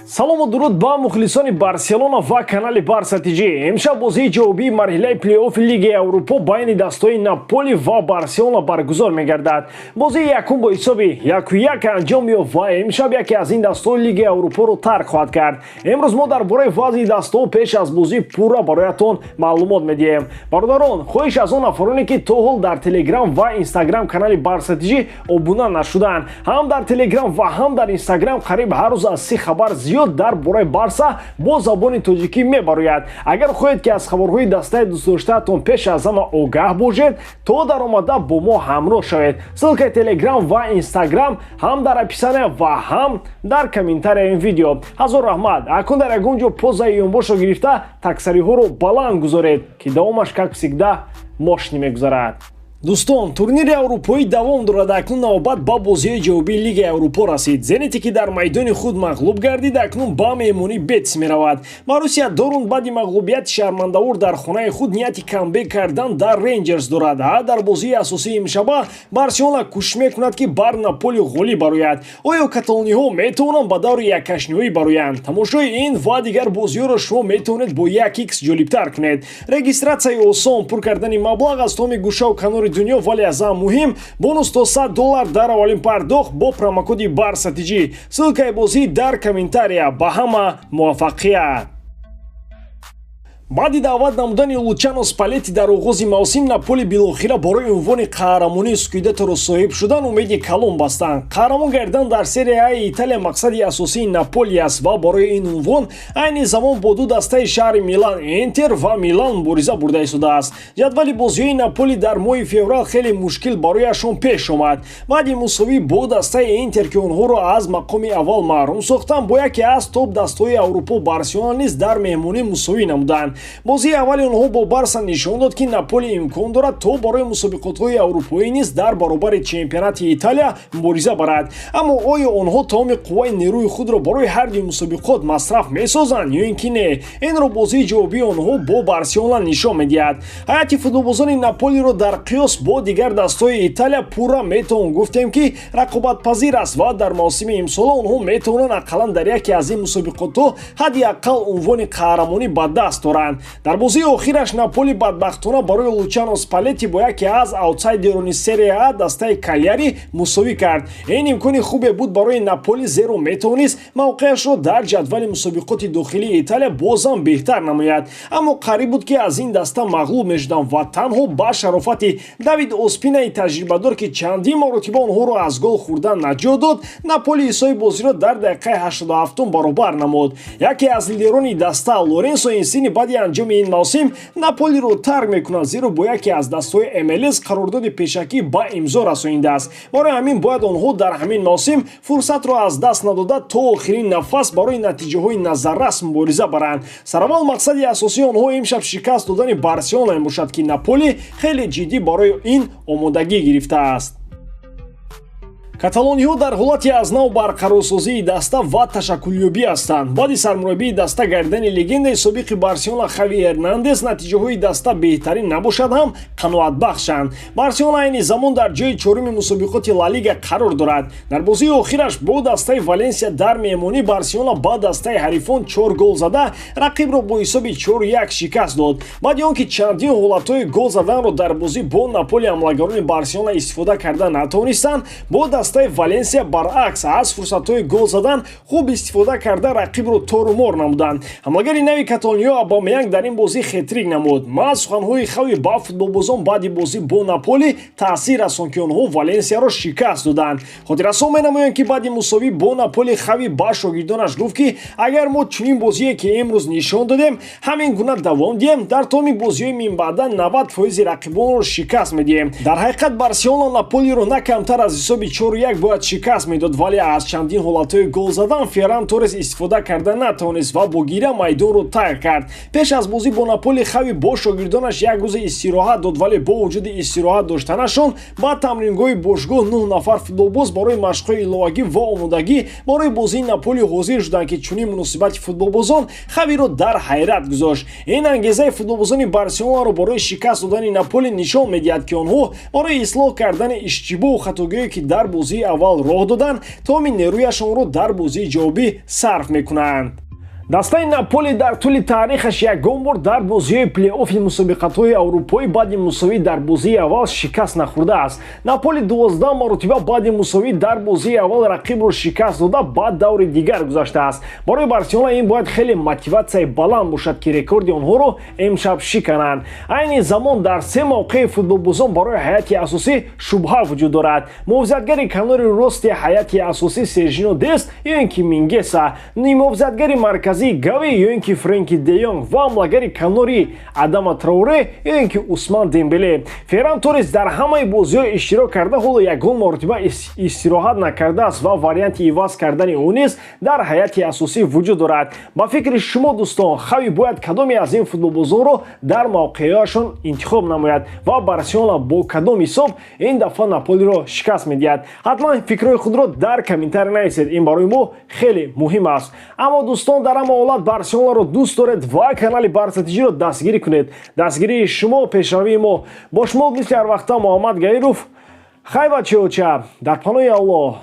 Салому дуруд ба мухлисони Барселона ва канали Барса ТЖ. Имшаб бозии ҷавобии марҳилаи плей-оффи Лигаи Аврупо байни дастҳои Наполи ва Барселона баргузор мегардад. Бозии якум бо ҳисоби 1-1 анҷом ёфт ва имшаб яке аз ин дастҳои Лигаи Аврупоро тарк хоҳад кард. Имрӯз мо дар бораи вазъи дастҳо пеш аз бозӣ пурра бароятон маълумот медиҳем. Бародарон, хоҳиш аз он нафароне, ки то ҳол дар Телеграм ва Инстаграм канали Барса ТЖ обуна нашуданд. Ҳам дар Телеграм ва ҳам дар Инстаграм қариб ҳар рӯз аз 30 хабар зиёд дар бораи Барса бо забони тоҷикӣ мебарояд. Агар хоҳед, ки аз хабарҳои дастаи дӯстдоштаатон пеш аз ҳама огаҳ бошед, то даромада бо мо ҳамроҳ шавед. Ссылкаи Телеграм ва Инстаграм ҳам дар описания ва ҳам дар комментарияи ин видео. Ҳазор раҳмат. Акун дар ягон ҷо позаи ёнбошро гирифта, таксариҳоро баланд гузоред, ки давомаш, как всегда, мощный мегузарад. Дӯстон, турнири аврупоӣ давом дорад. Акнун навбат ба бозиҳои ҷавобии Лигаи Аврупо расид. Зените, ки дар майдони худ мағлуб гардид, акнун ба меҳмонӣ Бетис меравад. Боруссия Дортмунд баъди мағлубияти шармандавор дар хонаи худ нияти камбек кардан дар Рейнҷерс дорад. А дар бозии асосии имшаба Барселона кӯшиш мекунад, ки бар Наполи ғолиб барояд. Оё каталониҳо метавонанд ба даври яккашниҳоӣ бароянд? Тамошои ин ва дигар бозиҳоро шумо метавонед бо як икс ҷолибтар кунед. Регистратсияи осон, пур кардани маблағ аз томи гӯшаву канори дунё, вале аз ҳама муҳим, бонус то 100 доллар дар аввалин пардохт бо промокоди Барса ТЖ. Ссылкаи бозӣ дар комментария. Ба ҳама муваффақият! Баъди даъват намудани Лучано Спалетти дар оғози мавсим, Наполи билохира барои унвони қаҳрамонии скудетторо соҳиб шудан умеди калон бастанд. Қаҳрамон гардан дар Серия Аи Италия мақсади асосии Наполи аст ва барои ин унвон айни замон бо ду дастаи шаҳри Милан, Интер ва Милан, мубориза бурда истодааст. Ҷадвали бозиҳои Наполи дар моҳи феврал хеле мушкил барояшон пеш омад. Баъди мусовӣ бо дастаи Интер, ки онҳоро аз мақоми аввал маҳрум сохтанд, бо яке аз топ дастаҳои Аврупо, Барселона, низ дар меҳмонӣ мусовӣ намуданд. Бозии аввали онҳо бо Барса нишон дод, ки Наполи имкон дорад то барои мусобиқотҳои аврупоӣ низ дар баробари чемпионати Италия мубориза барад. Аммо оё онҳо тамоми қувваи нерӯи худро барои ҳар дуи мусобиқот масраф месозанд ё ин ки не, инро бозии ҷавобии онҳо бо Барселона нишон медиҳад. Ҳайати футболбозони Наполиро дар қиёс бо дигар дастҳои Италия пурра метавон гуфтем, ки рақобатпазир аст ва дар мавсими имсола онҳо метавонанд ақаллан дар яке аз ин мусобиқотҳо ҳадди ақал унвони қаҳрамонӣ ба даст доранд. Дар бозии охираш Наполи бадбахтона барои Лучано Спалетти бо яке аз аутсайдерони Серия А, дастаи Калияри, мусовӣ кард. Ин имкони хубе буд барои Наполи, зеро метавонист мавқеашро дар ҷадвали мусобиқоти дохилии Италия бозам беҳтар намояд. Аммо қариб буд, ки аз ин даста мағлуб мешуданд ва танҳо ба шарофати Давид Оспинаи таҷрибадор, ки чандин маротиба онҳоро аз гол хӯрдан наҷот дод, Наполи ҳисоби бозиро дар дақиқаи 87 баробар намуд. Яке аз лидерони даста, Лоренсо Инсини, баъди анҷоми ин мавсим Наполиро тарк мекунад, зеро бо яке аз дастҳои МЛС қарордоди пешакӣ ба имзо расонидааст. Барои ҳамин бояд онҳо дар ҳамин мавсим фурсатро аз даст надода, то охирин нафас барои натиҷаҳои назаррас мубориза баранд. Сараввал мақсади асосии онҳо имшаб шикаст додани Барселона мебошад, ки Наполи хеле ҷиддӣ барои ин омодагӣ гирифтааст. Каталониҳо дар ҳолати аз нав барқарорсозии даста ва ташаккулёбӣ ҳастанд. Баъди сармураббии даста гардидани легендаи собиқи Барселона Хави Эрнандес натиҷаҳои даста беҳтарин набошад ҳам, қаноатбахшанд. Барселона айни замон дар ҷои чоруми мусобиқоти Ла Лига қарор дорад. Дар бозии охираш бо дастаи Валенсия дар меҳмонӣ Барселона ба дастаи ҳарифон чор гол зада, рақибро бо ҳисоби 4-1 шикаст дод. Баъди он ки чандин ҳолатҳои гол заданро дар бозӣ бо Наполи ҳамлагарони Барселона истифода карда натавонистанд, бо дастаи Валенсия баръакс аз фурсатҳои гол задан хуб истифода карда, рақибро торумор намуданд. Ҳамлагари нави каталониё Абамеянг дар ин бозӣ хетрик намуд. Маҳз суханҳои Хави ба футболбозон баъди бозӣ бо Наполи таъсир расон, ки онҳо Валенсияро шикаст доданд. Хотиррасон менамоянд, ки баъди мусовӣ бо Наполи Хави ба шогирдонаш гуфт, ки агар мо чунин бозие, ки имрӯз нишон додем, ҳамин гуна давом диҳем, дар тамоми бозиҳои минбаъда 90 фоизи рақибонро шикаст медиҳем. Дар ҳақиқат, Барселона Наполиро на камтар аз ҳисоби 4-1 бояд шикаст медод, вале аз чандин ҳолатҳои гол задан Ферран Торрес истифода карда натавонист ва бо гиря майдонро тарк кард. Пеш аз бозӣ бо Наполи Хави бо шогирдонаш як рӯзи истироҳат дод, вале бо вуҷуди истироҳат доштанашон ба тамрингоҳи бошгоҳ нӯҳ нафар футболбоз барои машқҳои иловагӣ ва омодагӣ барои бозии Наполи ҳозир шуданд, ки чунин муносибати футболбозон Хавиро дар ҳайрат гузошт. Ин ангезаи футболбозони Барселонаро барои шикаст додани Наполи нишон медиҳад, ки онҳо барои ислоҳ кардани иштибоҳу хатогиҳое, ки дар бозии бозии аввал роҳ доданд, тамоми нерӯяшонро дар бозии ҷавобӣ сарф мекунанд. Дастаи Наполи дар тӯли таърихаш ягон бор дар бозиҳои плей-оффи мусобиқатҳои аврупоӣ баъди мусовӣ дар бозии аввал шикаст нахӯрдааст. Наполи 12 маротиба баъди мусовӣ дар бозии аввал рақибро шикаст дода, ба даври дигар гузаштааст. Барои Барселона ин бояд хеле мотиватсияи баланд бошад, ки рекорди онҳоро имшаб шикананд. Айни замон дар се мавқеи футболбозон барои ҳайати асосӣ шубҳа вуҷуд дорад: муҳофизатгари канори рости ҳайати асосӣ Сержино Дест ё ин ки Мингеса, муҳофизатгари марказӣ Гави ё ин ки Френки де Йонг ва ҳамлагари канори Адама Траоре ё ин ки Усман Дембеле. Ферран Торрес дар ҳамаи бозиҳо иштирок карда, ҳоло ягон маротиба истироҳат накардааст ва варианти иваз кардани ӯ низ дар ҳайати асосӣ вуҷуд дорад. Ба фикри шумо, дӯстон, Хави бояд кадоме аз ин футболбозонро дар мавқеъҳояшон интихоб намояд ва Барселона бо кадом ҳисоб ин дафъа Наполиро шикаст медиҳад? Ҳатман фикрҳои худро дар комментария нависед, ин барои мо хеле муҳим аст. Аммо, дӯстон, дар ҳама ҳолат Барселонаро дӯст доред ва канали Барса ТЖро дастгирӣ кунед. Дастгирии шумо пешравии мо. Бо шумо мисли ҳар вақта Муҳаммад Гаиров. Хай, бачаоча, дар паноҳи Аллоҳ.